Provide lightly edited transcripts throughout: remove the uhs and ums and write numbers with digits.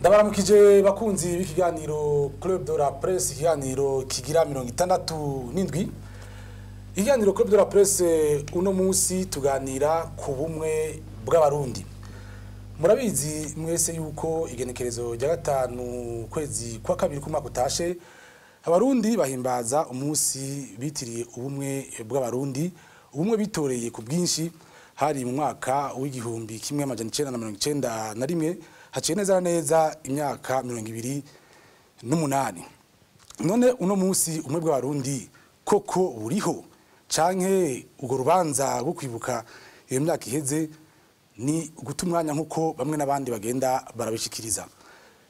Ndabaramukije bakunzi b'ikiganiro Club de la Presse, ikiganiro kigira 67. Ikiganiro Club de la Presse uno munsi tuganira ku bumwe bw'Abarundi. Murabizi mwese yuko igenekerezo rya 5 kwezi kwa kabiri kumwaka utashe Abarundi bahimbaza umunsi bitiriye ubumwe bw'Abarundi, ubumwe bitoreye ku bwinshi. Hari mu mwaka w'igihumbi kimwe amajana 991, haciye neza neza imyaka 28. None uno munsi umwe bw'Abarundi koko buriho, canke ugo rubanza rwo kwibuka iyo myaka iheze ni guta umwanya nkuko bamwe n'abandi bagenda barabishikiriza?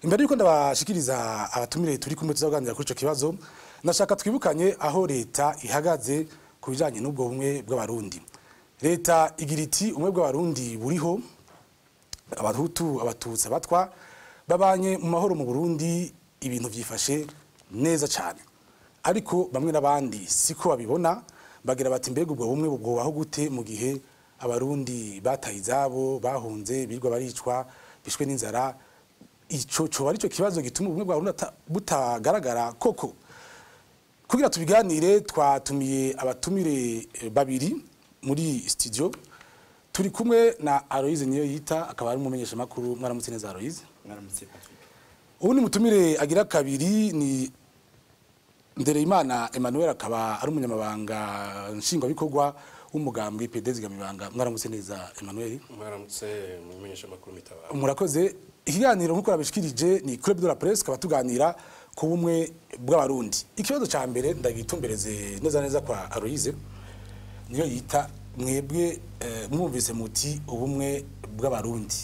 Imbere yuko ndabashikiriza abatumire turi kumwe tuzaganira kuri ico kibazo, nashaka twibukanye aho leta ihagaze ku bijanye n'ubwo bumwe bw'Abarundi. Leta igira iti umwe bw'Abarundi buriho, Abahutu, Abatutsi, Abatwa babanye mu mahoro mu Burundi, ibintu vyifashe neza cane. Ariko bamwe n'abandi siko babibona, bagira bati mbega ubwo bumwe bwobaho gute mu gihe Abarundi bataye izabo, bahunze, birwa baricwa, bishwe n'inzara? Ico coba arico kibazo gituma ubumwe bw'Abarundi butagaragara koko? Kugira tubiganire twatumiye abatumire babiri muri studio. Turi kumwe na Aloise Niyoyita, akaba ari umumenyesha makuru. Mwaramutse neza Aloise. Mwaramutse Patrick. Ubu mutumire agira kabiri ni Ndereyimana Emmanuel, akaba ari umunyamabanga nshingwabikorwa w'umugambwe PD Zigamibanga. Mwaramutse neza Emmanuel. Mwaramutse umumenyesha makuru Mitabaro. Murakoze. Ikiganiro nkuko nabishikirije ni Club de la Presse, kaba tuganira ku bumwe bw'Abarundi. Ikibazo ca mbere ndagitumbereze neza neza kwa Aloise Niyoyita. Mwebwe mwumvise muti ubumwe bw'Abarundi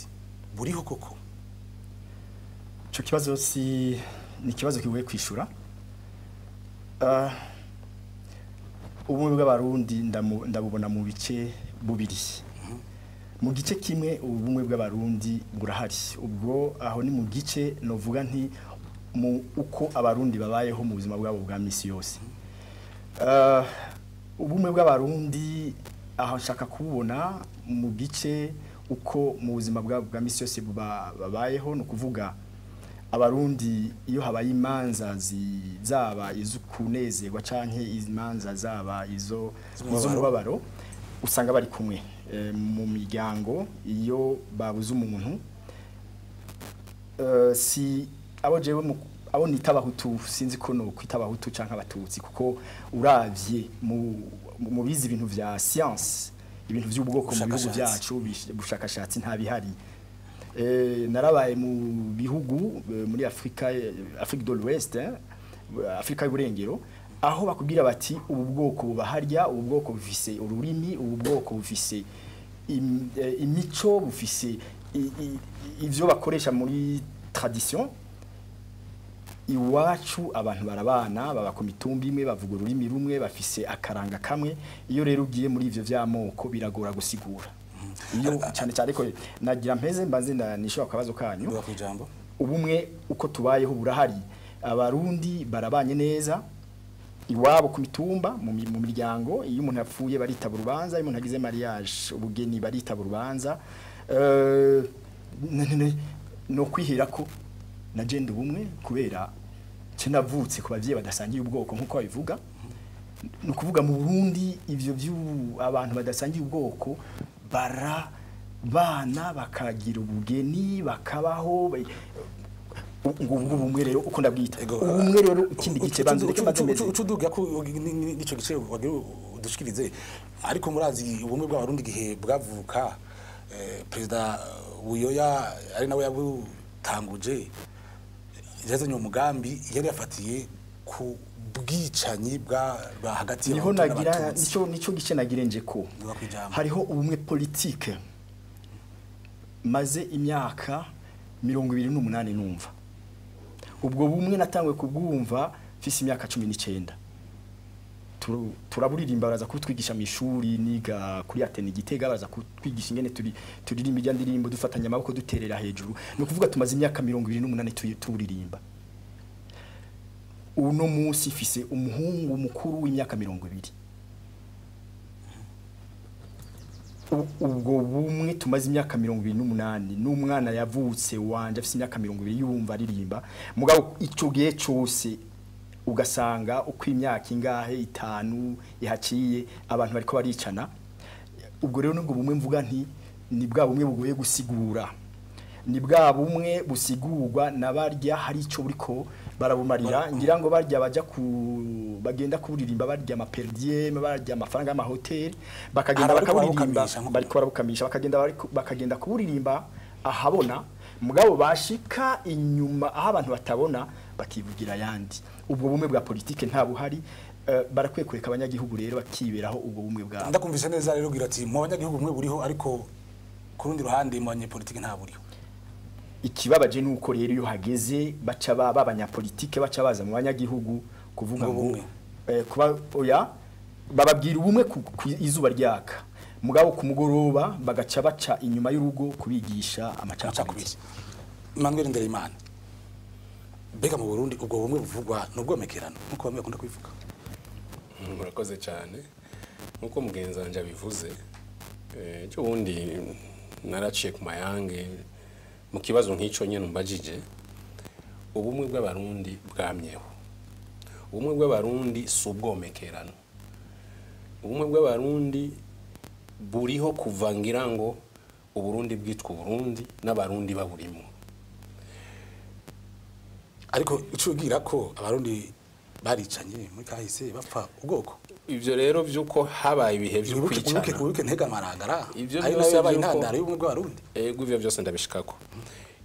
buriho koko? Ico kibazo si ni kibazo kigoye kwishura. Ubumwe bw'Abarundi ndabubona mu bice bubiri. Mu gice kimwe ubumwe bw'Abarundi burahari, ubwo aho ni mu gice novuga nti mu uko Abarundi babayeho mu buzima bwabo bwa misi yose. Ubumwe bw'Abarundi aho nshaka kububona mu gice uko mu buzima bwabo bwa misi yose babayeho, no kuvuga Abarundi iyo habaye imanza zaba izukunezerwa canke imanza zaba izo iz'umubabaro, usanga bari kumwe mu miryango. Iyo babuze umuntu, si abo jewe abo nita Abahutu, sinzi ko no kwita Abahutu canke Abatutsi, kuko uravye mu bizi ibintu vya science, ibintu vy'ubwoko mu bihugu vyacu, ubushakashatsi nta bihari. Narabaye mu bihugu muri Afrika, Afrique de l'Ouest, Afrika y'Uburengero, aho bakubwira bati ubu bwoko bubaharya, ubu bwoko bufise ururimi, ubu bwoko bufise imico, bufise ivyo bakoresha muri tradition. Iwacu abantu barabana, baba ku mitumba imwe, bavuga ururimi rumwe, bafise akaranga kamwe. Iyo rero ugiye muri ivyo vy'amoko biragora gusigura. Iyo cyane cyane ko nagira mpeze mbanze nishobora akabazo kanyu. Ubumwe uko tubayeho burahari, Abarundi barabanye neza iwabo ku mitumba, mu miryango. Iyo umuntu yapfuye baritaba urubanza, iyo umuntu agize mariage ubugeni baritaba urubanza. No kwihera ko na jenda ubumwe kubera navutse ku bavyeyi badasangiye ubwoko nkuko babivuga. No kuvuga mu Burundi ivyo abantu badasangiye ubwoko barabana, bakagira ubugeni, bakabaho. Ngo ubumwe rero uko ndabwita ubumwe rero ikindi gice banze reke mbaze meze ucuduga ko nico gice wagira udushikirize. Ariko murazi ubumwe bw'Abarundi gihe bwavuka, President Buyoya ari nawe yabutanguje, yazanye umugambi yari yafatiye ku bwicanyi bwa hagati y'Abahutu n'Abatutsi. Nico gice nagirenje ko hariho ubumwe politique maze imyaka 28 numva. Ubwo bumwe natangwe kubwumva mfise imyaka 19. Turaburirimba, baraza kutwigisha mu ishuri, niga kuri Atene Gitega, baraza kutwigisha ingene turirimba ijya ndirimbo dufatanya amaboko duterera hejuru. No kuvuga tumaze imyaka 28 turirimba. Uno munsi mfise umuhungu mukuru w'imyaka 20. Ubwo bumwe tumaze imyaka 28 n'umwana yavutse wanje afite imyaka 20 yumva aririmba, mugabo ico gihe cyose ugasanga uko imyaka ingahe itanu ihaciye abantu bariko baricana. Ubwo rero nubwo bumwe mvuga nti ni bwa bumwe bugoye gusigura, ni bwa bumwe busigurwa na barya hari ico buriko barabumarira. Ngira ngo barya baja ku bagenda kuburirimba barya ama per diem, barya amafaranga y'amahoteli, bakagenda bakaburirimba bariko barabukamisha, bakagenda kuburirimba ahabona, mugabo bashika inyuma aho abantu batabona bakivugira yandi. Ubwo bumwe bwa politike nta buhari. Barakwiye kureka abanyagihugu rero bakiberaho ubwo bumwe bwabo. Ndakumvise neza rero ugira ati mu banyagihugu bumwe buriho, ariko ku rundi ruhande mu banyepolitike nta buriho. Ikibabaje nuko rero iyo hageze baca b'abanyapolitike baca baza mu banyagihugu kuvuga ngo kuba oya bababwira ubumwe ku izuba ryaka, mugabo ku mugoroba bagaca baca inyuma y'urugo kubigisha amacakubiri. Emmanuel Ndereyimana, mbega mu Burundi ubwo bumwe buvugwa n'ubwomekerano nkuko bamwe bakunda kubivuga? Murakoze cyane. Nkuko mugenzi wanje abivuze, ejo bundi naraciye ku mayange mu kibazo nk'ico nyene umbajije. Ubumwe bw'abarundi bwamyeho. Ubumwe bw'abarundi si ubwomekerano. Ubumwe bw'abarundi buriho kuva ngira ngo Uburundi bwitwa Uburundi n'abarundi baburimo. Ariko ucugira ko abarundi baricanye muri kahise bapfa ubwoko. Ivyo rero vyuko habaye ibihe vyo kwicana, wibuke ntega marangara ari nayo yabaye intandaro y'ubumwe bw'abarundi. Ego ivyo byose ndabishikako.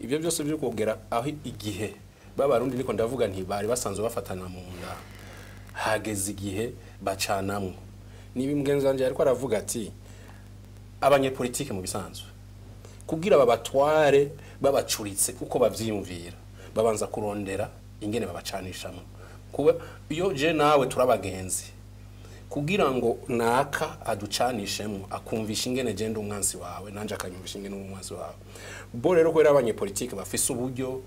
Ivyo byose byo kugera aho igihe b'abarundi niko ndavuga nti bari basanzwe bafatana mu nda, hageze igihe bacanamwo. Niba mugenzi wanje ariko aravuga ati abanyepolitike mu bisanzwe kugira babatware babacuritse uko bavyiyumvira, babanza kurondera ingene babacanishamo. Kuba iyo je nawe turabagenzi, kugira ngo naka aducanishemo akumvisha ingene je ndi umwansi wawe nanje akanyumvisha ingene umwansi wawe. Bo rero kwera abanyepolitike bafise uburyo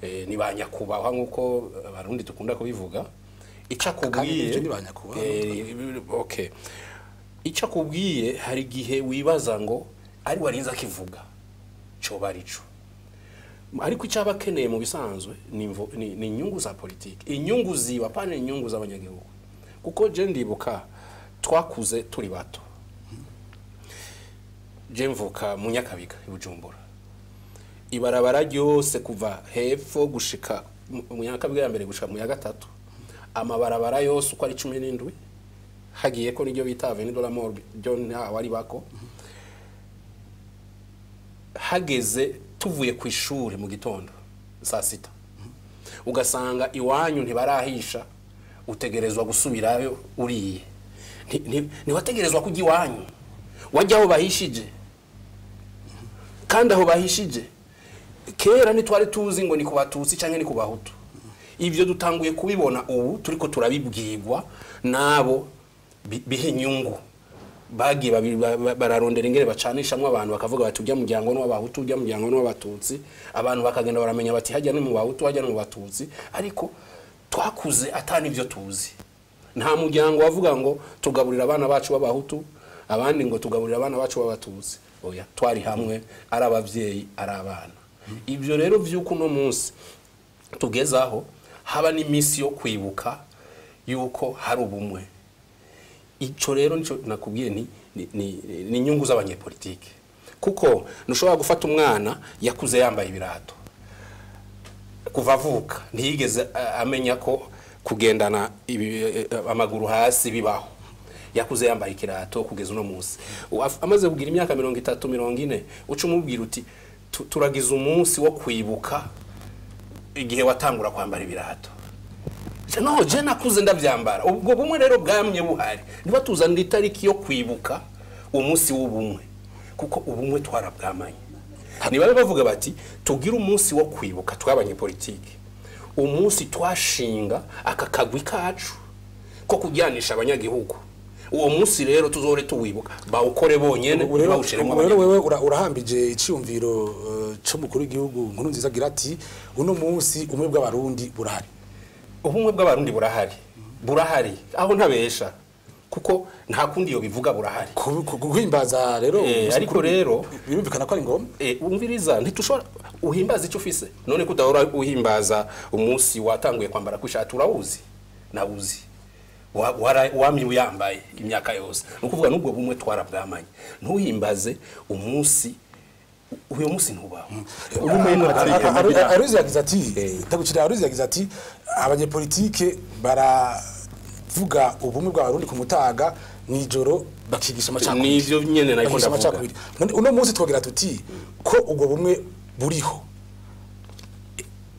ni banyakubaha nkuko abarundi dukunda kubivuga, ica kubwiye okay, ica kubwiye hari gihe wibaza ngo ari warinza kivuga cyo barico, ariko icaba keneye mu bisanzwe ni inyungu za politike, inyungu ziwa pane inyungu z'abanyagihugu. Kuko je ndibuka twakuze turi bato, je mvuka mu Nyakabiga i Bujumbura, ibarabara ryose kuva hepfo gushika mu Nyakabiga ya mbere gushika mu ya gatatu, amabarabara yose uko ari 17 hagiye ko niryo bita Avenue de la Mort ryo nta wari bako. Hageze tuvuye ku ishuri mu gitondo saa sita, ugasanga iwanyu ntibarahisha, utegerezwa gusubirayo uriye. Ntiwategerezwa kujya iwanyu, wajya aho bahishije. Kandi aho bahishije kera ntitwari tuzi ngo ni ku Batutsi canke ni ku Bahutu. Ivyo dutanguye kubibona ubu turiko turabibwirwa nabo bihe inyungu bagiye bararondera ingere bacanishamwe abantu bakavuga bati ujya muryango n'abahutu ujya muryango n'abatutsi, abantu bakagenda baramenya bati hajya no mu bahutu hajya no mu batutsi. Ariko twakuze atani ivyo tuzi. Nta muryango wavuga ngo tugaburira abana bacu b'abahutu abandi ngo tugaburira abana bacu b'abatutsi. Oya, twari hamwe ari abavyeyi ari abana. Ibyo rero vyuko no munsi tugezaho haba n'imisi yo kwibuka yuko hari ubumwe. Ico rero nico nakubwiye ni inyungu z'abanyepolitike, kuko ntushobora gufata umwana yakuze yambaye ibirato kuva avuka ntiyigeze amenya ko kugendana amaguru hasi bibaho, yakuze yambaye ikirato kugeza uno munsi. Amaze kugira imyaka 30 40, uca umubwira uti turagize umunsi wo kwibuka igihe watangura kwambara ibirato. No, je nakuze ndavyambara. Ubwo bumwe rero bwamye buhari. Niba tuzanira itariki yo kwibuka umunsi w'ubumwe, kuko ubumwe twarabwamanye. Niba bavuga bati tugira umunsi wo kwibuka twabanye politike, umunsi twashinga aka kagwi kacu ko kujyanisha abanyagihugu, uwo munsi rero tuzore tuwibuka bawukore bonyene bawushiremo. Rero wewe urahambije iciyumviro cyo mukuru w'igihugu nkuru nziza agira ati uno munsi umwe bw'abarundi burahari. Ubumwe bw'abarundi burahari, burahari aho ntabesha. Kuko nta kundi yo bivuga burahari. Guhimbaza rero ariko rero birumvikana ko ari ngombwa. Umviriza, ntitushobora uhimbaza icyo ufise. None kudahora uhimbaza umunsi watanguye kwambara kwishati urawuzi nawuzi wamye uyambaye imyaka yose. Nukuvuga nubwo bumwe twarabwamanye, ntuhimbaze umunsi uyo munsi ntubaho. Aruzi yagize ati ndagucira, Aruzi yagize ati abanyepolitike baravuga ubumwe bw'abarundi ku mutaga nijoro bakigisha amacakubiri. Nivyo nyene nariko ndavuga. Uno munsi twogira tuti ko ubwo bumwe buriho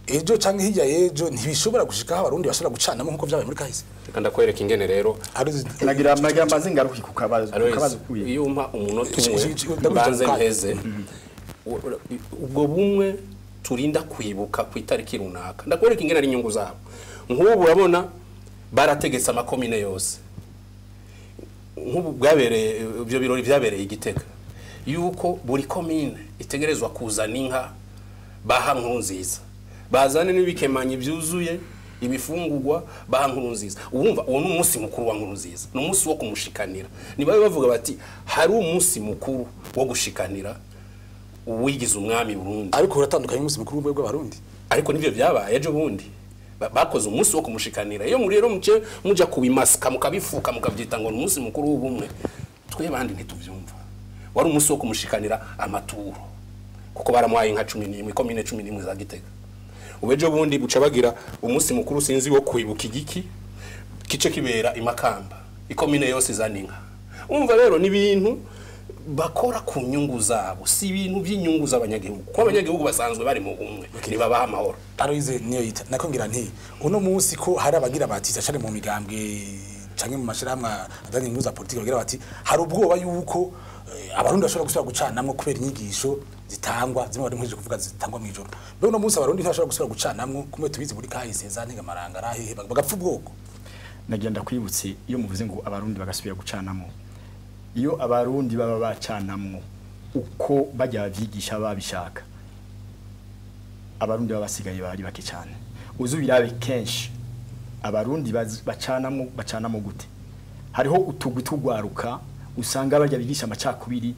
ejo canke hirya yejo ntibishobora gushika aho abarundi bashobora gucanamo nkuko vyabaye muri kahise. Reka ndakwereka ingene rero. Nagira maze ngaruki ku kabazo kuye. Iyo umpa umunota umwe mbanze mpeze. Ubwo bumwe turinda kwibuka ku itariki runaka. Ndakwereka ingene ari inyungu zabo. Nk'ubu urabona barategetse amakomine yose. Nk'ubu bwabereye ibyo birori byabereye Igitega. Yuko buri komine itegerezwa kuzana inka baha Nkurunziza. Bazane n'ibikemanyi byuzuye ibifungurwa baha Nkurunziza. Urumva uwo ni umunsi mukuru wa Nkurunziza. Ni umunsi wo kumushikanira. Nibabe bavuga bati hari umunsi mukuru wo gushikanira uwigize umwami Burundi. Ariko uratandukanye umunsi mukuru w'Abarundi. Ariko nivyo byabaye ejo bundi. Bakoze umunsi wo kumushikanira. Iyo muri rero muce muja kubimasika mukabifuka mukavyita ngo umunsi mukuru w'ubumwe. Twe bandi ntituvyumva. Wari umunsi wo kumushikanira amaturo. Kuko baramuhaye inka 11 komine 11 za Gitega. Ubejo bundi buca bagira umunsi mukuru sinzi wo kwibuka igiki kice kibera imakamba ikomine yose zaninka. Umva rero ni ibintu bakora ku nyungu zabo, si ibintu by'inyungu z'abanyagihugu. Kuko abanyagihugu basanzwe bari mu bumwe nibabaha amahoro. Aroize niyo yita nako ngira nti uno munsi ko hari abagira batisa cyane mu migambwe canke mu mashirahamwe adanye inyungu za politiki bagira bati hari ubwoba yuko abarundi bashobora gusubira gucanamwo kubera inyigisho zitangwa zimwe bari mpeje kuvuga zitangwa mu ijoro. Mbere uno munsi abarundi ntibashobora gusubira gucanamwo kumwe tubizi muri kahise za ntega maranga rahehe bagapfa ubwoko. Nagenda kwibutse iyo muvuze ngo abarundi bagasubira gucanamwo. Iyo abarundi baba bacanamwo uko bajya bavyigisha babishaka, abarundi baba basigaye bari bake cyane. Uzubirabe kenshi abarundi bacanamwo gute? Hariho utugwi tugwaruka usanga bajya bigisha amacakubiri,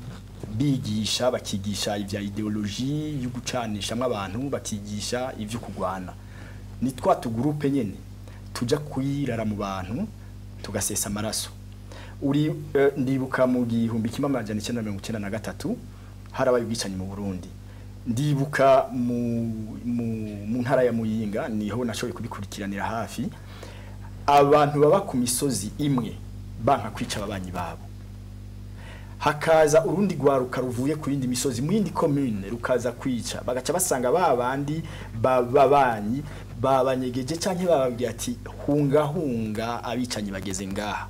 bigisha bakigisha ivya ideologie yo gucanishamwe abantu, bakigisha ivyo kugwana. Ni twa tugurupe nyene tuja kwirara mu bantu tugasesa amaraso. Uri ndibuka mu 1993 harabaye ubwicanyi mu Burundi. Ndibuka mu ntara ya Muyinga niho nashoboye kubikurikiranira hafi. Abantu baba ku misozi imwe banka kwica ababanyi babo. Hakaza urundi gwaruka ruvuye ku yindi misozi mu yindi commune rukaza kwica, bagaca basanga babandi bababanyi babanyegeje canke bababwiye ati hunga hunga abicanyi bageze ngaha.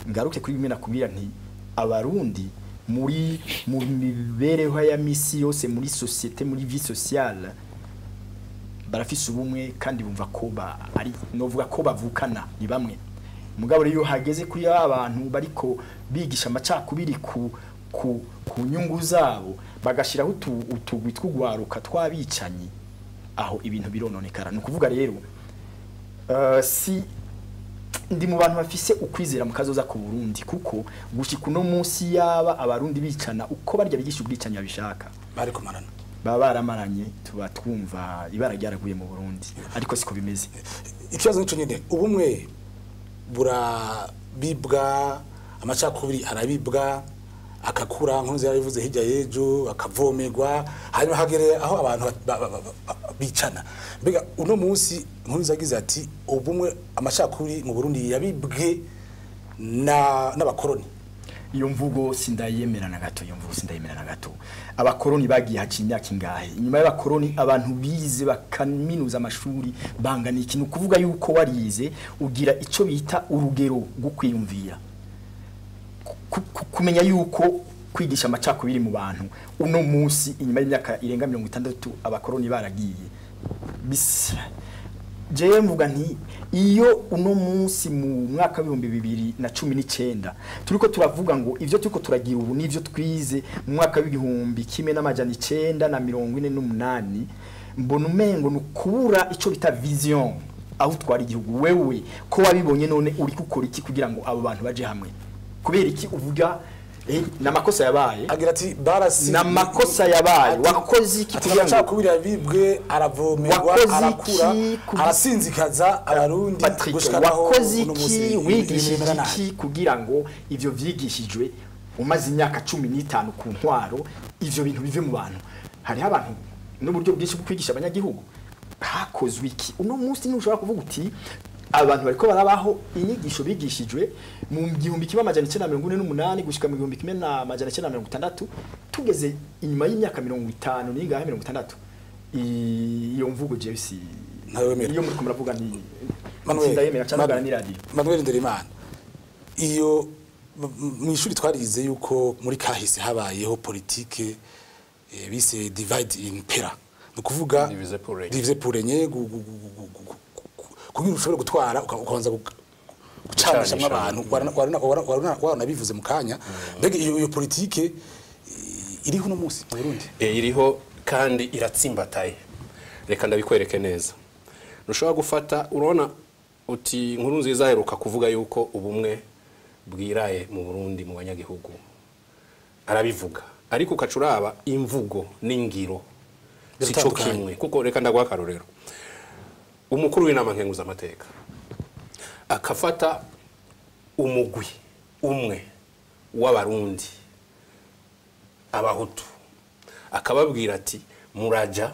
Ngaruke kuri bimwe nakubwira nti abarundi muri mu mibereho ya misi yose, muri société, muri vie sociale barafise ubumwe kandi bumva ko ari novuga ko bavukana ni bamwe. Mugabo rero hageze kuri abantu bariko bigisha amacakubiri ku nyungu zabo bagashiraho utugwi tw'ugwaruka twabicanyi, aho ibintu birononekara. Ni ukuvuga rero si ndi mu bantu bafise ukwizera mu kazoza ku Burundi, kuko gushika uno munsi yaba abarundi bicana uko barya bigisha ubwicanyi babishaka bari kumarana, baba baramaranye, tuba twumva ibara ryaraguye mu Burundi, ariko siko bimeze. Ikibazo nico nyene, ubumwe burabibwa, amacakubiri arabibwa akakura, nkunze yarabivuze hirya yejo akavomerwa, hanyuma hagere aho abantu bicana. Mbega uno munsi nkunze yagize ati ubumwe amacakubiri mu Burundi yabibwe n'abakoroni. Iyo mvugo sindayemera na gato, iyo mvugo sindayemera na gato. Abakoroni bagiye haci imyaka ingahe? Inyuma y'abakoroni abantu bize bakaminuza amashuri bangana ikintu, kuvuga yuko warize ugira ico bita urugero rwo kwiyumvira. Kumenya yuko kwigisha amacakubiri mu bantu uno munsi inyuma y'imyaka irenga 60 abakoroni baragiye. Jewe mvuga nti iyo uno munsi mu mwaka wa 2019 turiko turavuga ngo ivyo turiko turagira ubu nivyo twize mu mwaka wa 1948, mbona umengo nukubura ico bita vision. Aho utwara igihugu wewe ko wabibonye, none uri gukora iki kugira ngo abo bantu baje hamwe? Kubera iki uvuga namakosa yabaye? Agira ati barasi namakosa yabaye, wakoze iki kugira ngo amacakubiri yabibwe, aravomerwa, arakura, arasinzikaza Abarundi gushika naho? Wakoze iki, wigishije iki kugira ngo ivyo vyigishijwe umaze imyaka 15 ku ntwaro, ivyo bintu bive mu bantu? Hariho abantu n'uburyo bwinshi bwo kwigisha abanyagihugu. Hakozwe iki? Uno munsi ntushobora kuvuga uti abantu bariko barabaho inyigisho bigishijwe mu 1948 gushika mu 1960, tugeze inyuma y'imyaka 50 n'ingahe, 60. Iyo mvugo jewe si Ntawemera. Iyo muriko muravuga ni Manuel, sindayemera cyangwa ni radio. Manuel Nderimana, iyo mu ishuri twarize yuko muri kahise habayeho politike bise divide et impera, ni ukuvuga Diviser pour régner. Diviser pour régner, kugira ushobore gutwara ukabanza gucanishamwo abantu. Waranabivuze mu kanya. Mbega iyo politike iriho uno munsi mu Burundi? Iriho kandi iratsimbataye. Reka ndabikwereke neza. Ntushobora gufata, urabona uti inkuru nziza aheruka kuvuga yuko ubumwe bwiraye mu Burundi, mu banyagihugu, arabivuga, ariko ukaca uraba imvugo n'ingiro sico Biratandukanye. kimwe. Kuko reka ndaguha akarorero: umukuru w'inama nkenguzamateka akafata umugwi umwe w'Abarundi, Abahutu, akababwira ati: "Muraja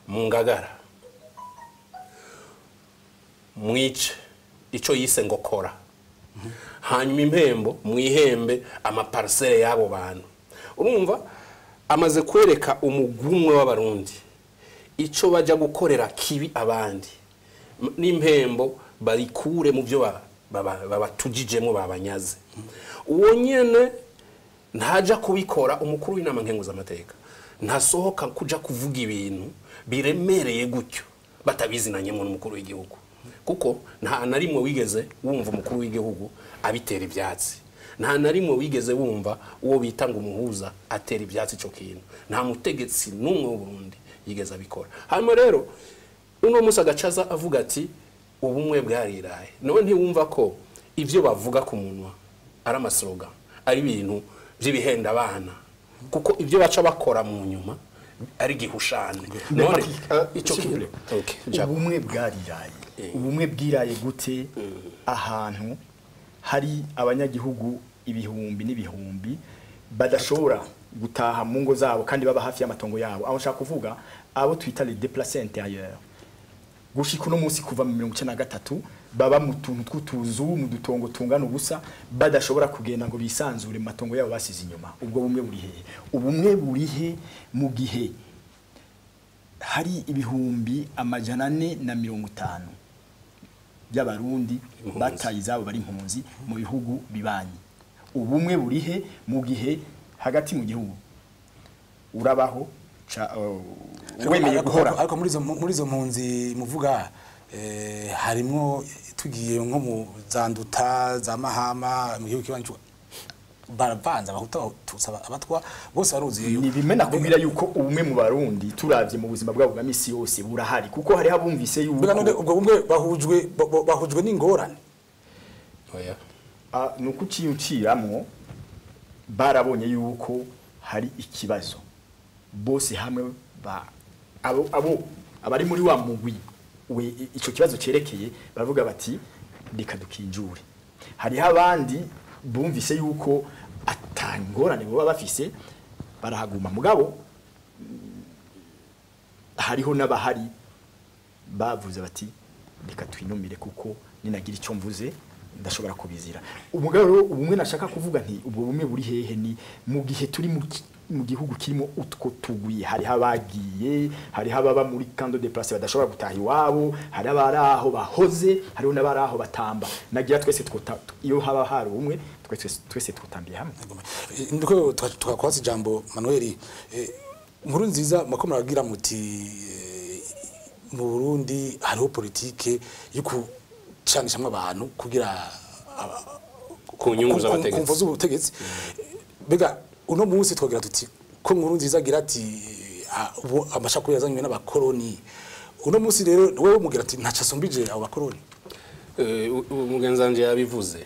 mu Ngagara mwice ico yise ngo kora, hanyuma impembo mwihembe amaparcelle y'abo bantu." Urumva amaze kwereka umugwi umwe w'Abarundi ico baja gukorera kibi abandi, n'impembo barikure mu byo babatujijemo babanyaze. Uwo nyene ntaja kubikora. Umukuru w'inama nkenguzamateka ntasohoka kuja kuvuga ibintu biremereye gutyo batabizinanyemo n'umukuru w'igihugu, kuko nta na rimwe wigeze wumva umukuru w'igihugu abitera ibyatsi, nta na rimwe wigeze wumva uwo bita ngo umuhuza atera ibyatsi ico kintu. Nta mutegetsi n'umwe w'u Burundi yigeze abikora. Hanyuma rero uno munsi agacaza avuga ati ubumwe bwariraye. Nawe ntiwumva ko ibyo bavuga ku munwa ari amaslogan, ari ibintu by'ibihenda abana, kuko ibyo baca bakora mu nyuma ari gihushane? None ico S'il vous plaît. Okay, Jack. Ubumwe bwariraye, ubumwe bwiraye gute ahantu hari abanyagihugu ibihumbi n'ibihumbi badashobora gutaha mu ngo zabo kandi baba hafi y'amatongo yabo? Aho nshaka kuvuga abo twita les déplacés intérieurs, gushika uno munsi kuva mu 93 baba mu tuntu tw'utuzu, mu dutongo tungana ubusa, badashobora kugenda ngo bisanzure mu matongo yabo basize inyuma. Ubwo bumwe buri hehe? Ubumwe buri he mu gihe hari 450,000 by'Abarundi Impunzi. bataye izabo, bari impunzi mu bihugu bibanyi? Ubumwe buri he mu gihe hagati mu gihugu urabaho wemeye guhora? Ariko muri izo mpunzi muvuga, harimwo, tugiye nko mu za Nduta, za Mahama, mu gihugu kibanyi, baravanze Abahutu, Abatutsi, Abatwa, bose baruzuyeyo. Ni bimwe nakubwira yuko ubumwe mu Barundi, turavye mu buzima bwabo bwa misi yose, burahari, kuko hariho abumvise yuko Mbega none ubwo bumwe bahujwe n'ingorane? Oya. Ah, ni uko uciye uciramwo, barabonye yuko hari ikibazo bose hamwe ba abo abari muri wa mugwi we ico kibazo cerekeye, baravuga bati: "Reka dukinjure." Hariho abandi bumvise yuko atangorane boba bafise, barahaguma. Mugabo hariho n'abahari bavuze bati: "Reka twinumire, kuko ninagira icyo mvuze ndashobora kubizira." Umugabo rero, ubumwe nashaka kuvuga nti ubwo bumwe buri hehe ni mu gihe turi mu gihugu kirimo utwo tugwi, hariho abagiye, hariho ababa muri camp de déplacés badashobora gutaha iwabo, hari abari aho bahoze, hariho n'abari aho batamba. Nagira twese twota, iyo haba hari ubumwe, twese twotambiye hamwe. Ndiko twakwatsa ijambo Manuel nkuru nziza, mako muragira muti mu Burundi hariho politike yo gucanishamwo abantu kugira Ku nyungu z'abategetsi. Ku mvo z'ubutegetsi. Mbega uno munsi twagira tuti ko nkuru nziza agira ati ubu amacakubiri yazanywe n'abakoroni, Uno munsi rero wewe mugira ati ntaco asumbije abo bakoroni. Umugenzi wanje yabivuze,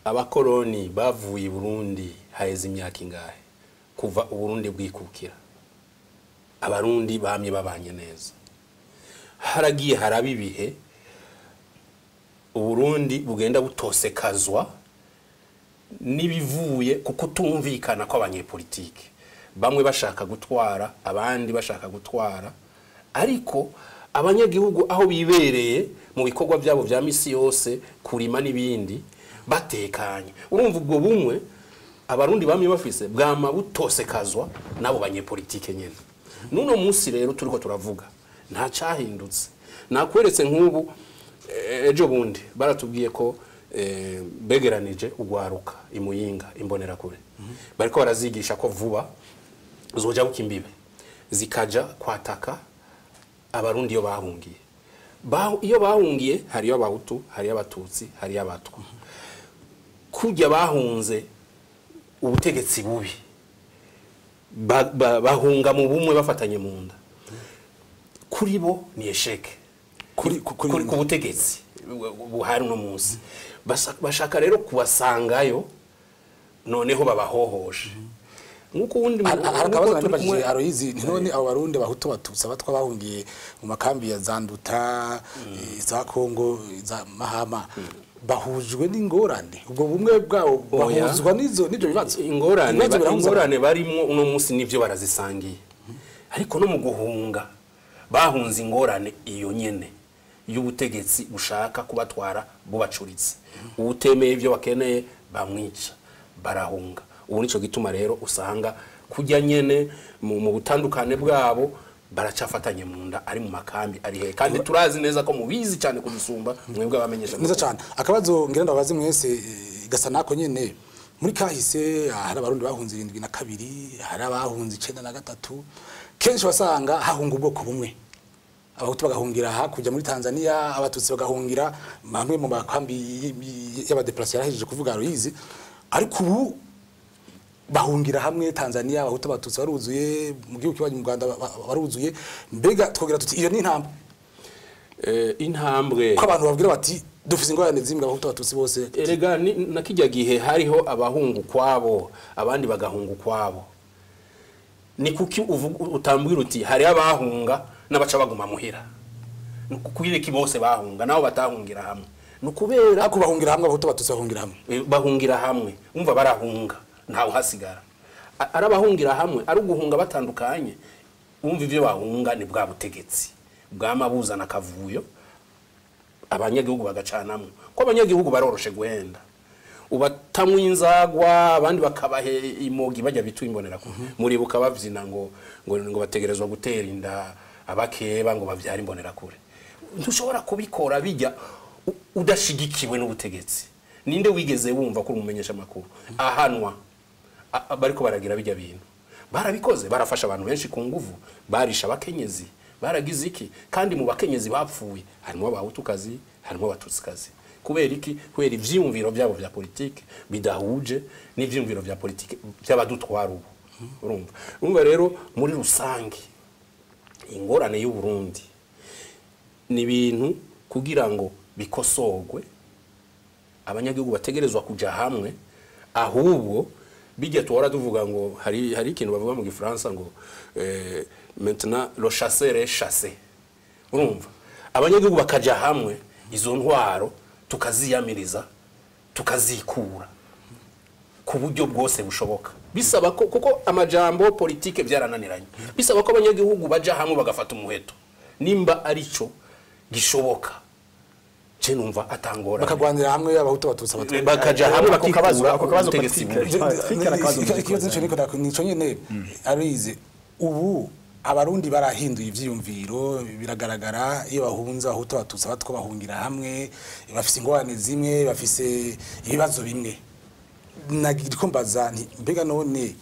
abakoroni bavuye i Burundi haheze imyaka ingahe? Kuva Uburundi bwikukira, Abarundi bamye babanye neza. Haragiye haraba ibihe Uburundi bugenda butosekazwa n'ibivuye kuko tumvikana kw'abanyepolitike, bamwe bashaka gutwara, abandi bashaka gutwara, ariko abanyagihugu aho bibereye mu bikorwa byabo vya misi yose, kurima n'ibindi, batekanye. Urumva ubwo bumwe Abarundi bamye bafise bwama butosekazwa nabo banyepolitike nyene. Nuno munsi rero turiko turavuga nta cahindutse. Nakweretse nk'ubu ejo bundi baratubwiye ko begeranije ugwaruka imuyinga imbonerakure, bariko barazigisha ko vuba zoja bukimbibe zikaja kwataka Abarundi iyo bahungiye. Iyo bahungiye hariyo Abahutu, hariyo Abatutsi, hariyo Abatwa. Kujya bahunze ubutegetsi bubi, bahunga mu bumwe bafatanye mu nda. Kuri bo ni esheke Kuri ku butegetsi buhari uno munsi. Bashaka rero kubasangayo noneho babahohoshe. Nkuko wundi Harakabazo nibajije Aloyizi, none abo Barundi Bahutu Batutsi Abatwa bahungiye mu makambi ya Zanduta, za Kongo, za Mahama, bahujwe n'ingorane? Ubwo bumwe bwabo bahuzwa n'izo n'ibyo bibazo? Ingorane Ibibazo birahuza. Ingorane barimwo uno munsi nivyo barazisangiye, ariko no mu guhunga bahunze ingorane iyo nyene y'ubutegetsi bushaka kubatwara bubacuritse, uwutemeye ivyo bakeneye bamwica, barahunga. Ubu nico gituma rero usanga kujya nyene mu butandukane bwabo baracafatanye mu nda, ari mu makambi ari he, kandi turazi neza ko mubizi cyane kudusumba mwebwe abamenyesha. Neza cyane. Akabazo ngira ndabaze mwese gasa nako nyene: muri kahise hari Abarundi bahunze 72, hari abahunze 93. Kenshi wasanga hahunga ubwoko bumwe, Abahutu bagahungira hakurya muri Tanzania, Abatutsi bagahungira bamwe mu makambi y'aba déplacés yarahejeje kuvuga Aloyizi. Ariko ubu bahungira hamwe Tanzania, Abahutu Abatutsi baruzuye, mu gihugu kibanyi mu Rwanda baruzuye. Mbega twogira tuti iyo ni intambwe? Intambwe ko abantu babwira bati dufise ingorane zimwe, Abahutu Abatutsi bose? Erega na kijya gihe hariho abahungu kwabo, abandi bagahunga ukwabo. Ni kuki utambwira uti hari abahunga n'abaca baguma muhira? Ni kubera bose bahunga nabo batahungira hamwe? Ni ukubera Ariko bahungira hamwe, Abahutu Abatutsi bahungira hamwe. Bahungira hamwe, umva barahunga ntawe uhasigara. Ari abahungira hamwe, ari uguhunga batandukanye, umva ivyo bahunga ni bwa butegetsi bwama buzana akavuyo, abanyagihugu bagacanamwo, ko abanyagihugu baroroshe guhenda, ubatamwe inzagwa, abandi bakabahe imogi bajya bitu imbonera. Muribuka bavyina ngo bategerezwa gutera inda abakeba ngo bavyara imbonerakure. Ntushobora kubikora bijya udashigikiwe n'ubutegetsi. Ninde wigeze wumva ko umumenyesha makuru ahanwa bariko baragira bijya bintu? Barabikoze, barafasha abantu benshi ku nguvu, barisha abakenyezi, baragize iki, kandi mu bakenyezi bapfuye harimo Abahutukazi, harimo Abatutsikazi. Kubera iki? Kubera ivyiyumviro byabo vya politike bidahuje n'ivyiyumviro vya politike by'abadutwara ubu. Urumva rero muri rusange ingorane y'u Burundi ni ibintu kugira ngo bikosorwe abanyagihugu bategerezwa kuja hamwe. Ahubwo bijya tuhora tuvuga ngo hari ikintu bavuga mu Gifaransa ngo maintenant le chasseur est chassé. Urumva abanyagihugu bakaja hamwe, izo ntwaro tukaziyamiriza, tukazikura ku buryo bwose bushoboka. Bisaba ko, kuko amajambo politike byarananiranye, bisaba ko abanyagihugu baja hamwe bagafata umuheto nimba arico gishoboka. Je numva atangora Bakagwanira hamwe, Abahutu Abatutsi Abatwa. Bakaja hamwe Ako kabazo- bakikura ako kabazo ubutegetsi Patrick. bubi. Patrick arakabazo. Ikibazo nico niko nico nyene arize. Ubu Abarundi barahinduye ivyiyumviro, biragaragara iyo bahunze, Abahutu Abatutsi Abatwa bahungira hamwe, bafise ingorane zimwe, bafise ibibazo bimwe. Nagiriko mbaza nti mbega none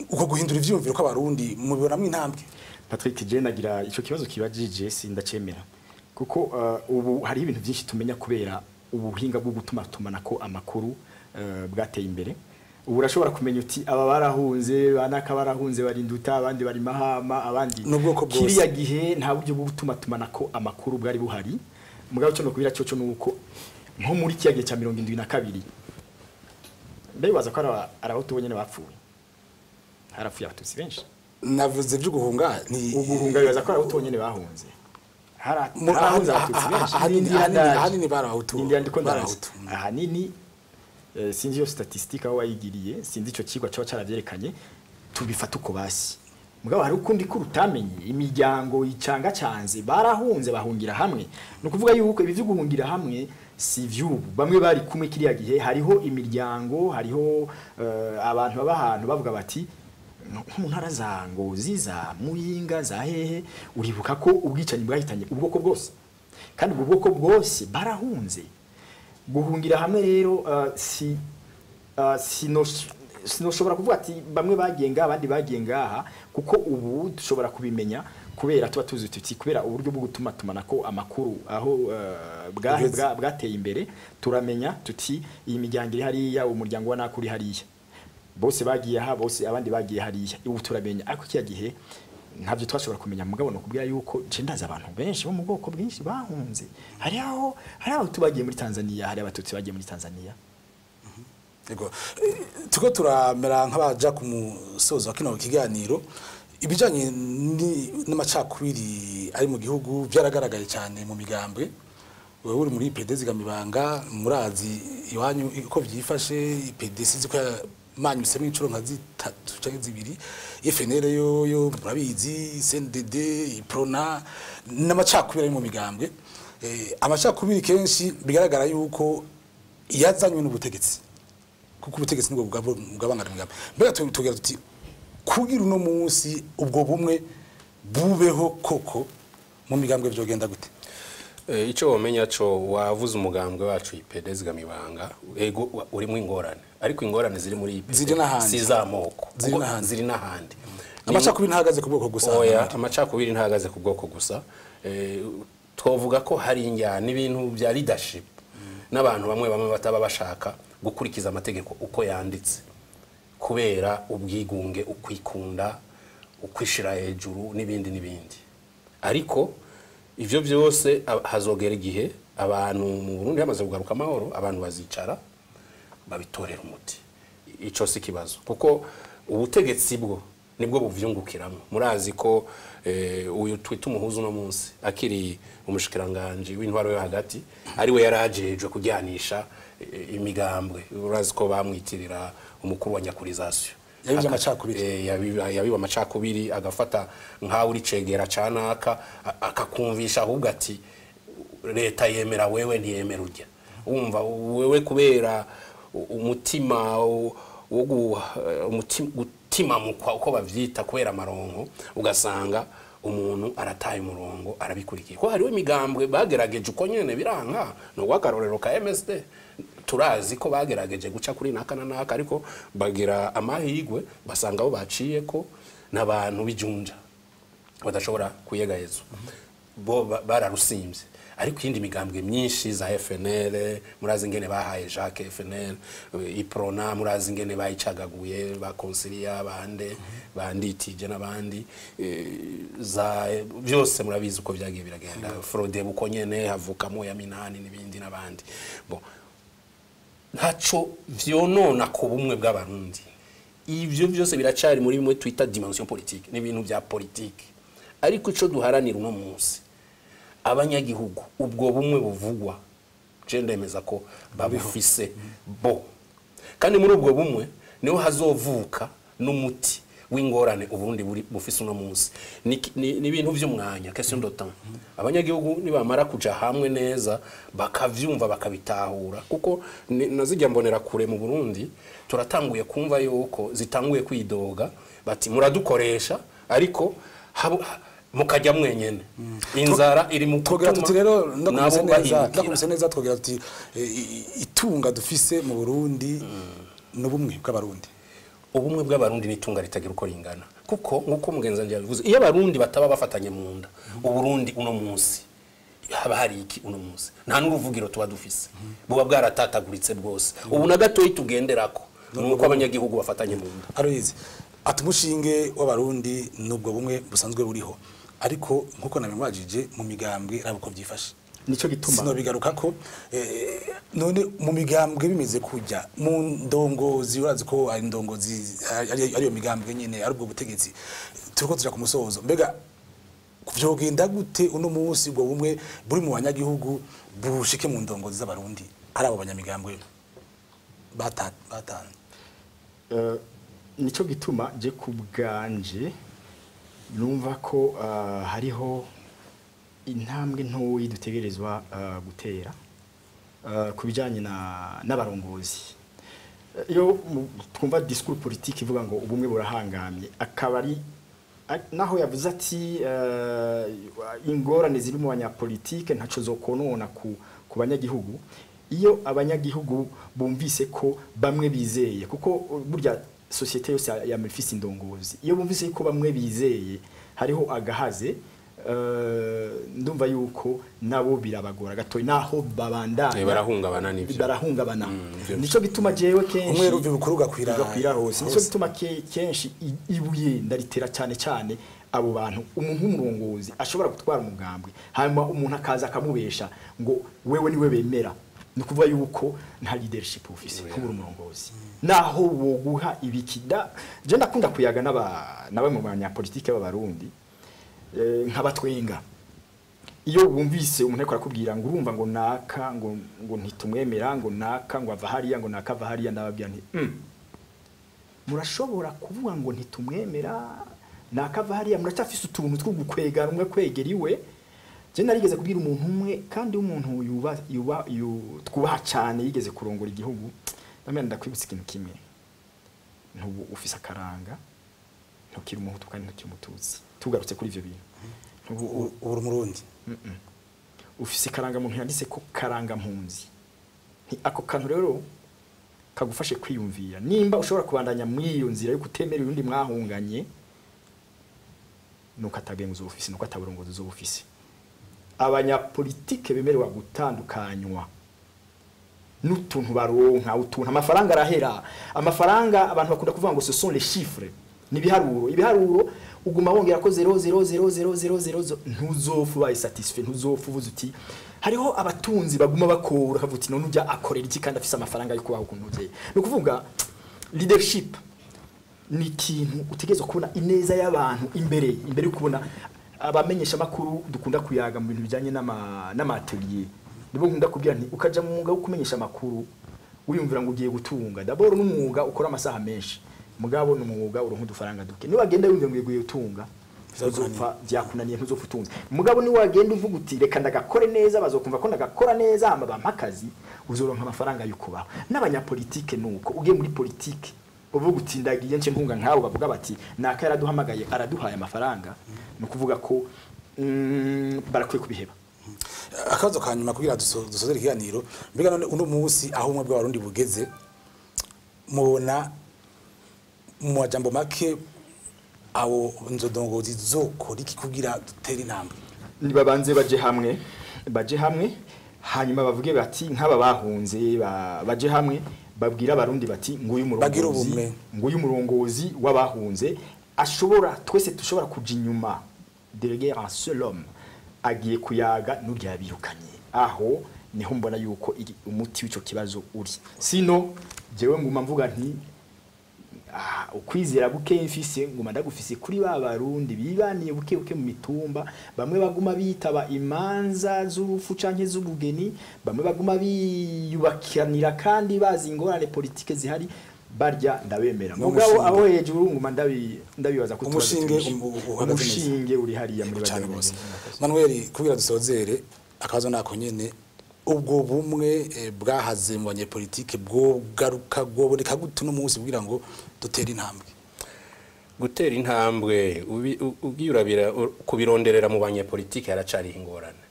uko guhindura ivyiyumviro kw'Abarundi mubibonamwo intambwe? Patrick, je nagira ico kibazo kibajije sindacemera, kuko ubu hari ibintu byinshi tumenya kubera ubuhinga bwo gutuma tumanako amakuru bwateye imbere. Ubu urashobora kumenya uti aba barahunze, banaka barahunze, barinduta, abandi bari Mahama, abandi N'ubwoko bwose. Kiriya gihe nta buryo bwo gutuma tumanako amakuru bwari buhari. Mugabo cyo no kubira cyo nuko nko muri kiya gihe cya 72 mbe ko arabahutu bonyene bapfuye, harapfuye abatutsi benshi. Navuze byo guhunga ni uguhunga, bibaza ko arabahutu bonyene bahunze. Harahunze abatutsi benshi. Ahanini barahutu. Barahutu ahanini. Sinzi iyo statistique aho wayigiriye, sinzi ico kigwa cyo caravyerekanye, tubifata uko basi. Mugabo hari ukundi ko utamenye imiryango icanga canze barahunze bahungira hamwe. No kuvuga yuko ibi byo guhungira hamwe si vyubu, bamwe bari kumwe kiriya gihe. Hariho imiryango, hariho abantu baba ahantu bavuga bati nko mu ntara za Ngozi, za Muyinga, za hehe, uribuka ko ubwicanyi bwahitanye ubwoko bwose, kandi ubwo bwoko bwose barahunze. Guhungira hamwe rero si sinoshobora kuvuga ati bamwe bagiye ngaha abandi bagiye ngaha, kuko ubu dushobora kubimenya kubera tuba tuzi tuti kubera uburyo bwo gutuma tumanako amakuru aho bwateye imbere, turamenya tuti iyi miryango iri hariya, umuryango wa nakuri hariya, bose bagiye aha, bose abandi bagiye hariya, ubu turamenya. Ariko kiya gihe ntabyo twashobora kumenya. Mugabo no kubwira yuko je ndaza abantu benshi bo mu bwoko bwinshi bahunze. Hari aho hari abahutu bagiye muri Tanzania, hari abatutsi bagiye muri Tanzania. Yego, tuko turamera nk'abaja ku musozo wa kino kiganiro. Ibijanye n'amacakubiri ari mu gihugu byaragaragaye cyane mu migambwe. Wewe uri muri IPD Zigamibanga, murazi iwanyu uko byifashe. IPD sizi ko manyuse mw'icuro nka zitatu canke zibiri, FNL yo murabizi, CNDD, IPRONA, n'amacakubiri ari mu migambwe. Amacakubiri kenshi bigaragara yuko yazanywe n'ubutegetsi, kuko ubutegetsi nibwo bugabangana imigambi. Mbega tugira tuti kugira uno munsi ubwo bumwe bubeho koko mu migambwe vyogenda gute? Ico womenya co wavuze umugambwe wacu IPD Zigamibanga, ego urimo ingorane, ariko ingorane ziri muri IPD si zamoko, ziri n'ahandi. Amacakubiri ntahagaze ku bwoko gusa. Oya, amacakubiri ntahagaze ku bwoko gusa. Twovuga ko hari injyana ibintu bya leadership n'abantu bamwe bamwe bataba bashaka gukurikiza amategeko uko yanditse kubera ubwigunge, ukwikunda, ukwishira hejuru n'ibindi n'ibindi. Ariko ivyo byose hazogera igihe abantu mu Burundi hamaze kugaruka amahoro, abantu bazicara babitorera umuti. Ico si kibazo, kuko ubutegetsi bwo nibwo buvyungukiramo. Murazi ko uyu twita umuhuzu no munsi akiri umushikiranganje w'intwaro yo hagati ari we yarajejwe kujyanisha imigambwe. Urazi ko bamwitirira umukuru wa nyakurization, yabivye amacakubiri, yabiba amacakubiri, agafata nka uri cegera canaka akakumvisha ahubwo ati leta yemera wewe ntiyemera urya. Wumva wewe kubera umutima wo umutima mukwa uko bavyita kubera amaronko, ugasanga umuntu arataye umurongo arabikurikiye. Ko hariho imigambwe bagerageje uko nyene biranka, no gwakarorero ka MSD turazi ko bagerageje guca kuri naka na naka, ariko bagira amahigwe basanga abo baciye ko n'abantu bijunja badashobora kuyegahezwa, bo bararusimvye. Ariko iyindi migambwe myinshi za FNL, murazi ingene bahaye Jacques FNL, IPRONA murazi ingene bayicagaguye, ba Consilia bande banditije n'abandi, za byose murabizi uko byagiye biragenda. Fraude buko nyene havukamo ya minani n'ibindi n'abandi. Bon, ntaco vyonona ku bumwe bw'abarundi. Ivyo byose biracari muri bimwe twita dimension politique, n'ibintu bya politique. Ariko ico duharanira uno munsi, abanyagihugu ubwo bumwe buvugwa, je ndemeza ko babufise bo. Kandi muri ubwo bumwe niho hazovuka n'umuti w'ingorane uburundi bufise uno munsi. Ni ibintu vy'umwanya, question de temps. Abanyagihugu nibamara kuja hamwe neza bakavyumva bakabitahura, kuko nazijya mbonera kure mu Burundi turatanguye kumva yuko zitanguye kwidoga bati muradukoresha ariko mukajya mwenyene. Inzara iri mu kutuma. Tuti rero ndakumse neza twogera tuti itunga dufise mu Burundi n'ubumwe bw'abarundi. Ubumwe bw'abarundi nitunga ritagira uko ringana, kuko nkuko mugenzi wanje yabivuze, iyo abarundi bataba bafatanye mu nda, uburundi uno munsi haba hari iki uno munsi nta n'uruvugiro tuba dufise, buba bwaratataguritse bwose. Ubu na gatoyi tugenderako Nuko abanyagihugu bafatanye mu nda. Aloyizi ati umushinge w'abarundi nubwo bumwe busanzwe buriho, ariko nkuko nabimwajije mu migambwe rabuko byifashe. Nico gituma sinobigaruka ko none mu migambwe bimeze kujya mu ndongozi, urazi ko ari ndongozi ari yo migambwe nyene ari ubwo butegetsi turiko tuja ku musozo. Mbega vyogenda gute uno munsi ubwo bumwe buri mu banyagihugu bushike mu ndongozi z'abarundi ari abo banyamigambwe batanu? Nico gituma je kubganje numva ko hariho intambwe ntoyi dutegerezwa gutera ku bijanye n'abarongozi. Iyo twumva discours politique ivuga ngo ubumwe burahangamye, akaba ari naho yavuze ati ingorane ziri mu banyapolitike ntaco zokonona ku banyagihugu. Iyo abanyagihugu bumvise ko bamwe bizeye, kuko burya societe yose ya mefisi indongozi, iyo bumvise ko bamwe bizeye hariho agahaze, ndumva yuko nabo birabagora gato naho babandanya barahungabana nivyo barahungabana. Nico gituma jewe kenshi umwe ruvi bukuru gakwira hose. Nico gituma kenshi ibuye ndaritera cyane cyane abo bantu. Umuntu w'umurongozi ashobora gutwara umugambwe hanyuma umuntu akaza akamubesha ngo wewe niwe bemera, ni kuvuga yuko nta leadership office kubura umurongozi naho woguha ibikida. Je ndakunda kuyaga n'aba mu banyapolitike b'abarundi nkabatwenga iyo bumvise umuntu ariko arakubwira ngo urumva ngo naka ngo ntitumwemera, ngo naka ngo ava hariya, ngo naka ava hariya, ndababwira nti murashobora kuvuga ngo ntitumwemera naka ava hariya, muracyafise utuntu two gukwegana umwe kwegera iwe. Je narigeze kubwira umuntu umwe kandi umuntu yuba twubaha cyane yigeze kurongora igihugu, ndamenya ndakwibutsa ikintu kimwe, ntubu ufise akaranga ntukiri umuhutu kandi ntukiri umututsi. Tugarutse kuri ivyo bintu, uri umurundi ufise karanga muntu yanditse ko karanga mpunzi. Ako kantu rero kagufashe kwiyumvira nimba ushobora kubandanya muri iyo nzira yo kutemera urundi mwahunganye, nuko atagenguza ofisi nuko ataburongozi zo ofisi. Abanyapolitike bemerewa gutandukanywa n'utuntu baronka, utuntu amafaranga arahera. Amafaranga abantu bakunda kuvuga ngo ce sont les chiffres, ni biharuro. Ibiharuro uguma wongera ko 0 0 0 0 0 0 ntuzofu baye satisfait, ntuzofu uvuze uti hariho abatunzi baguma bakora kavuga uti none ujya akorera iki kandi afise amafaranga yo kubaho kuntu. No kuvuga leadership ni ikintu utegerezwa kubona ineza y'abantu imbere yo kubona abamenyesha makuru. Dukunda kuyaga mu bintu bijanye n'amatelier, nibo nkunda kubwira nti ukaja mu mwuga wo kumenyesha makuru wiyumvira ngo ugiye gutunga, d'abord n'umwuga ukora amasaha menshi, mugabo n'umwuga uronka udufaranga duke. Ni wagenda wiyumvira ngo ugiye gutunga uzopfa byakunaniye, ntuzopfa utunze. Mugabo ni wagenda uvuga uti reka ndagakore neza, bazokumva ko ndagakora neza hama bampa akazi, uzoronka amafaranga yo kubaho. N'abanyapolitike nuko ugiye muri politike uvuga uti ndagiye nce ntunga nkabo bavuga bati naka yaraduhamagaye araduhaye amafaranga, no kuvuga ko barakwiye kubiheba. Akazo kanyuma kugira dusozere ikiganiro, mbega none uno munsi aho umwe bw'abarundi bugeze mubona mu majambo make abo nzodongozi zokora iki kugira dutere intambwe? Nibabanze baje hamwe hanyuma bavuge bati nk'aba bahunze baje hamwe babwira abarundi bati nguyu murongozi, nguyu murongozi w'abahunze ashobora, twese tushobora kuja inyuma, déléguer un seul homme agiye kuyaga n'urya birukanye. Aho niho mbona yuko umuti w'ico kibazo uri. Sino jewe nguma mvuga nti ukwizera buke mfise nguma ndagufise kuri ba barundi bibaniye buke buke mu mitumba, bamwe baguma bitaba imanza z'urufu canke z'ubugeni, bamwe baguma biyubakiranira kandi bazi ingorane politike zihari, barya ndabemera. Mugabo aho hejuru nguma ndabibaza ko umushinge uri hariya muri cyane bose. Manuel, kugira dusozere akabazo nako nyene, ubwo bumwe bwahaze mu banyepolitike bwo garuka bwoboneka gute no munsi kugira ngo dutere intambwe? Gutera intambwe ugiye urabira kubironderera mu banyepolitike haracari ingorane.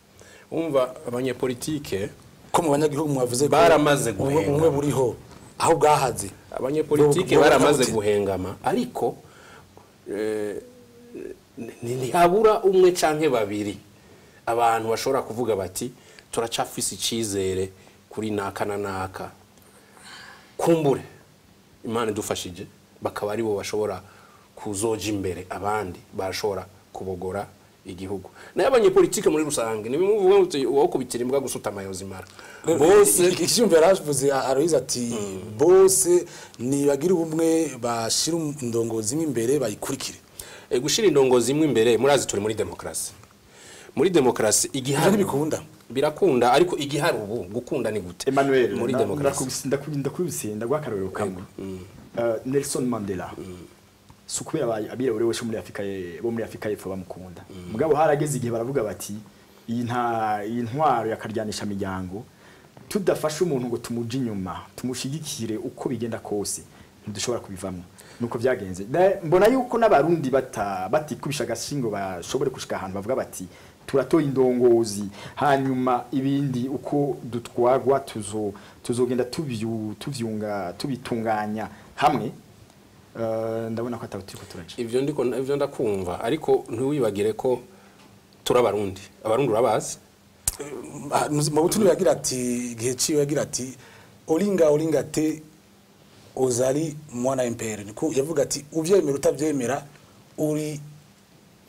Umva abanyepolitike ko mu banyagihugu mwavuze ko baramaze guhenga, ubumwe buriho aho bwahaze abanyepolitike baramaze guhengama, ariko ntihabura umwe canke babiri abantu bashobora kuvuga bati turacafise icizere kuri naka na naka, kumbure Imana idufashije bakaba aribo bashobora kuzoja imbere abandi bashobora kubogora igihugu. Nayo abanyepolitike muri rusange nibimuvuga uti uwakubitira imbwa gusutama yozimara bose. Icyumviro yaravuze Aloyize ati bose nibagira ubumwe bashira indongozi imwe imbere bayikurikire. Gushira indongozi imwe imbere, murazi turi muri demokrasi. Muri demokrasi igihari ntibikunda, birakunda, ariko igihari ubu gukunda ni gute? Emmanuel, muri demokrasi ndakubise ndaguha akarorero kamwe. Nelson Mandela si ukubera abirabure bose muri Afrika bo muri Afrika y'Epfo bamukunda, mugabo harageze igihe baravuga bati iyi ntwaro yakaryanisha miryango, tudafashe umuntu ngo tumuje inyuma tumushigikire uko bigenda kose ntidushobora kubivamo. Nuko byagenze. Mbona yuko n'abarundi batikubisha agashingo bashobore gushika ahantu bavuga bati turatoye indongozi, hanyuma ibindi uko dutwagwa tuzogenda tuvyunga tubitunganya hamwe. Ndabona ko ataho turiko turaje. Ivyo ndiko ivyo ndakumva, ariko ntiwibagire ko turabarundi. Abarundi urabazi. Mobutu yagira ati igihe ciwe yagira ati olinga olinga te ozali mwana impere. Niko yavuga ati uvyemera utavyemera uri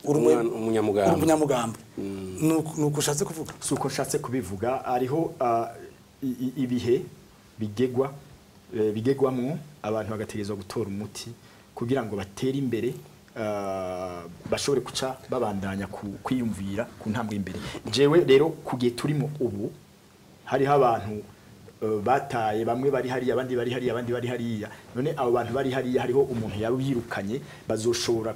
umunyamugambwe. Nuko ushatse kuvuga? Suko nshatse kubivuga, ariho ibihe bigegwa bigegwamwo abantu bagategerezwa gutora umuti kugira ngo batere imbere, bashobore kuca babandanya kwiyumvira ku ntambwe imbere. Jewe rero kugiye turimo ubu hariho abantu bataye, bamwe bari hariya abandi bari hariya abandi bari hariya. None abo bantu bari hariya hariho umuntu yabirukanye, bazoshobora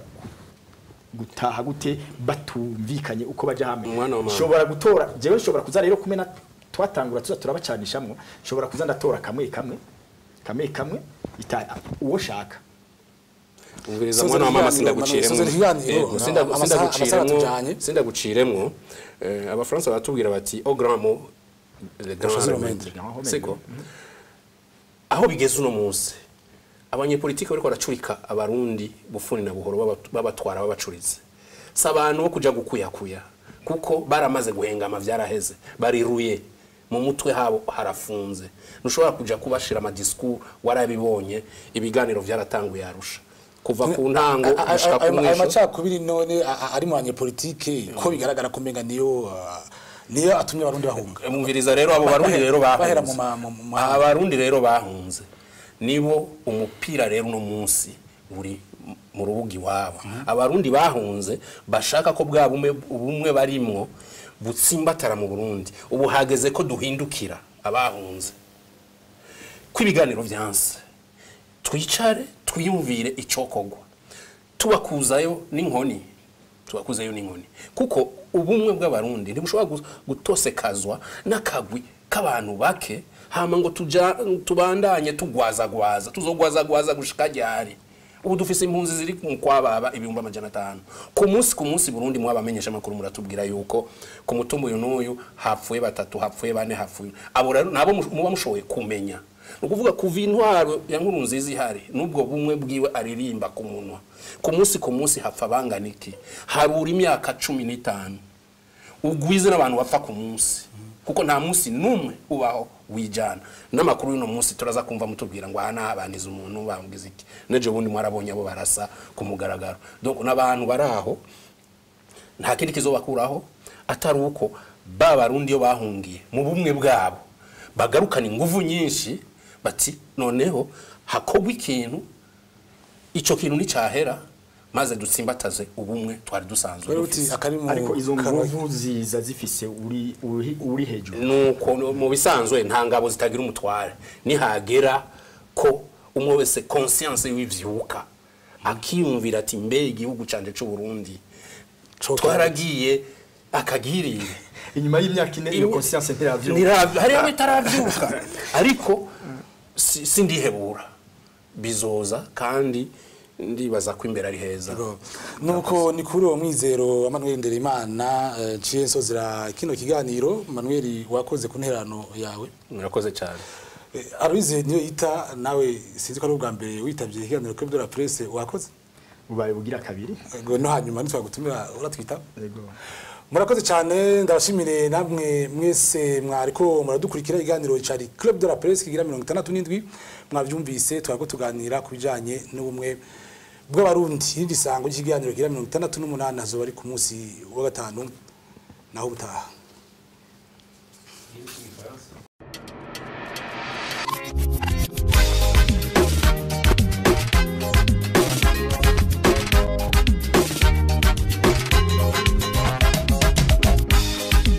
gutaha gute batumvikanye uko baja hamwe? Nshobora gutora jewe, nshobora kuza rero kumena twatangura tuza turabacanishamwo, nshobora kuza ndatora kamwe kamwe kamwe kamwe uwo shaka. Umviriza mwana wa mama, sindaguciremwo sindaguciremwo. Abafaransa baratubwira bati au grand mot le grand remède. Siko aho bigeze uno munsi abanyepolitike bariko baracurika abarundi bufuni na buhoro, babatwara babacuritse. Si abantu bo kuja gukuyakuya kuko baramaze guhengama, vyaraheze, bariruye mu mutwe habo harafunze. Ntushobora kuja kubashira amadiscours, warabibonye ibiganiro vyaratanguye Arusha kuva ku ntango gushika ku mwisho. Ayo macakubiri none ari mu banyepolitike ko bigaragara ko menga niyo atumye abarundi bahunga. Mumviriza rero abo barundi rero bahunze, abarundi rero bahunze nibo umupira rero uno munsi uri mu rubuga iwabo. Abarundi bahunze bashaka ko bwa ubumwe barimwo butsimbatara mu Burundi. Ubu hageze ko duhindukira abahunze kwibiganiro vyanse, twicare twiyumvire icokogwa, tubakuzayo n'inkoni, tubakuzayo n'inkoni, kuko ubumwe bw'abarundi ntibushobora gutosekazwa n'akagwi k'abantu bake hama ngo tubandanye tugwazagwaza, tuzogwazagwaza gushika ryari? Ubu dufise impunzi ziri mu kwababa 500,000 ku munsi. Ku munsi Burundi mwabamenyesha makuru muratubwira yuko ku mutumba uyu n'uyu hapfuye batatu, hapfuye bane, hapfuye abo rero nabo muba mushoboye kumenya. Nukuvuga kuva intwaro ya Nkurunziza ihari nubwo bumwe bwiwe aririmba ku munwa, ku munsi ku munsi hapfa bangana iki? Harura imyaka 15 ugwize n'abantu bapfa ku munsi, kuko nta munsi numwe ubaho wijana. N'amakuru y'uno munsi turaza kumva mutubwira ngo aha nahabaniza umuntu bamubwiza iki, n'ejo bundi mwarabonye abo barasa ku mugaragaro. Donc n'abantu baraho nta kindi kizobakuraho atari uko ba barundi yo bahungiye mu bumwe bwabo bagarukana inguvu nyinshi, bati noneho hakogwa ikintu, ico kintu nicahera maze dutsimbataze ubumwe twari dusanzwe dufise. Ariko izo nguvu ziza zifise uri hejuru. Nuko mu bisanzwe nta ngabo zitagira umutware, nihagera ko umwe wese conscience yivyuka akiyumvira ati mbe igihugu canje c'u Burundi twaragiye akagiriye inyuma y'imyaka ine iyo conscience ntiravyuka, hariyo bitaravyuka, ariko sindihebura bizoza kandi ndibaza ko imbere ari heza. Nuko ni kuri uwo mwizero Emmanuel Nderimana ciye nsozera kino kiganiro. Manuel, wakoze ku nterano yawe, murakoze cyane. Aloyize niyo yita nawe sinzi ko ari ubwa mbere witabye ikiganiro kuri de la presse, wakoze ubaye bugira kabiri ngo no hanyuma nitwagutumira uratwita. Yego. Murakoze cyane, ndabashimire namwe mwese mwariko muradukurikira. Iganiro cari Club de la Presse kigira 67. Mwavyumvise, twariko tuganira ku bijanye n'ubumwe bw'Abarundi. Irindi sango ry'ikiganiro kigira 68 azoba ari ku munsi wa gatanu. Naho ubutaha.